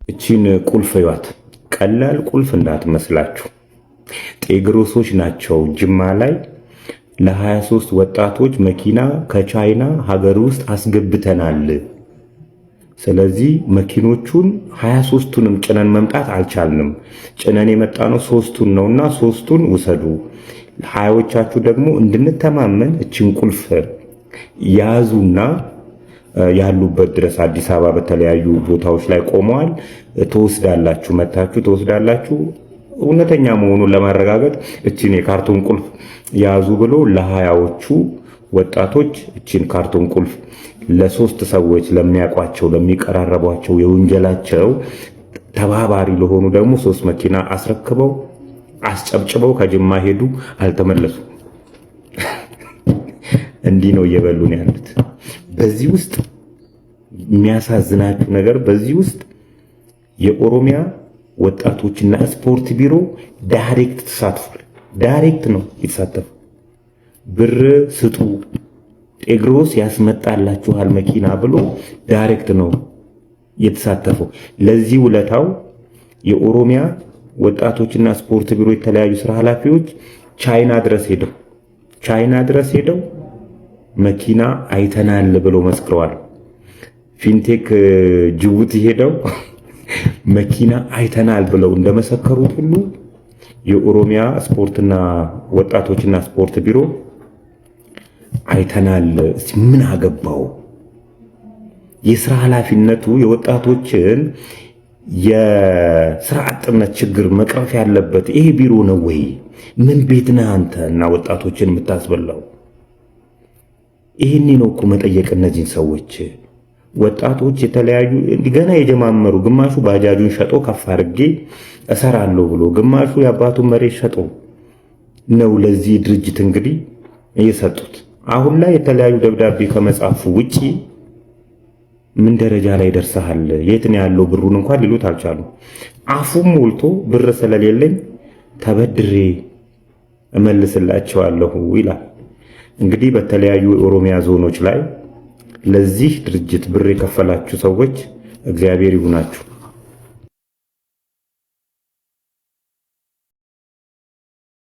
እቺን ቁልፍ እዩዋት። ቀላል ቁልፍ እንዳትመስላችሁ። ጤግሮሶች ናቸው ጅማ ላይ ለ23 ወጣቶች መኪና ከቻይና ሀገር ውስጥ አስገብተናል። ስለዚህ መኪኖቹን 23ቱንም ጭነን መምጣት አልቻልንም። ጭነን የመጣነው ሶስቱን ነውና ሶስቱን ውሰዱ፣ 20ዎቻችሁ ደግሞ እንድንተማመን እችን ቁልፍ ያዙና ያሉበት ድረስ አዲስ አበባ በተለያዩ ቦታዎች ላይ ቆመዋል። ትወስዳላችሁ፣ መታችሁ ትወስዳላችሁ። እውነተኛ መሆኑን ለማረጋገጥ እችን የካርቶን ቁልፍ ያዙ ብሎ ለ20ዎቹ ወጣቶች እችን ካርቶን ቁልፍ ለሶስት ሰዎች ለሚያውቋቸው፣ ለሚቀራረቧቸው፣ የወንጀላቸው ተባባሪ ለሆኑ ደግሞ ሶስት መኪና አስረክበው አስጨብጭበው ከጅማ ሄዱ። አልተመለሱ። እንዲህ ነው እየበሉ ነው ያሉት። በዚህ ውስጥ የሚያሳዝናችሁ ነገር በዚህ ውስጥ የኦሮሚያ ወጣቶችና ስፖርት ቢሮ direct ተሳትፏል። Direct ነው የተሳተፈው። ብር ስጡ ጤግሮስ ያስመጣላችኋል መኪና ብሎ direct ነው የተሳተፈው። ለዚህ ውለታው የኦሮሚያ ወጣቶችና ስፖርት ቢሮ የተለያዩ ስራ ኃላፊዎች ቻይና ድረስ ሄደው መኪና አይተናል ብለው መስክረዋል። ፊንቴክ ጅቡቲ ሄደው መኪና አይተናል ብለው እንደመሰከሩት ሁሉ የኦሮሚያ ስፖርትና ወጣቶችና ስፖርት ቢሮ አይተናል። እስቲ ምን አገባው? የስራ ኃላፊነቱ የወጣቶችን የስራ አጥነት ችግር መቅረፍ ያለበት ይሄ ቢሮ ነው ወይ? ምን ቤት ነህ አንተ እና ወጣቶችን የምታስበላው? ይህኔ ነው እኮ መጠየቅ እነዚህን ሰዎች። ወጣቶች የተለያዩ ገና የጀማመሩ፣ ግማሹ ባጃጁን ሸጦ ከፍ አድርጌ እሰራለሁ ብሎ፣ ግማሹ የአባቱን መሬት ሸጦ ነው ለዚህ ድርጅት እንግዲህ እየሰጡት። አሁን ላይ የተለያዩ ደብዳቤ ከመጻፉ ውጪ ምን ደረጃ ላይ ደርሰሃል፣ የት ነው ያለው ብሩን እንኳን ሊሉት አልቻሉም። አፉም ሞልቶ ብር ስለሌለኝ ተበድሬ እመልስላቸዋለሁ ይላል። እንግዲህ በተለያዩ የኦሮሚያ ዞኖች ላይ ለዚህ ድርጅት ብር የከፈላችሁ ሰዎች እግዚአብሔር ይሁናችሁ።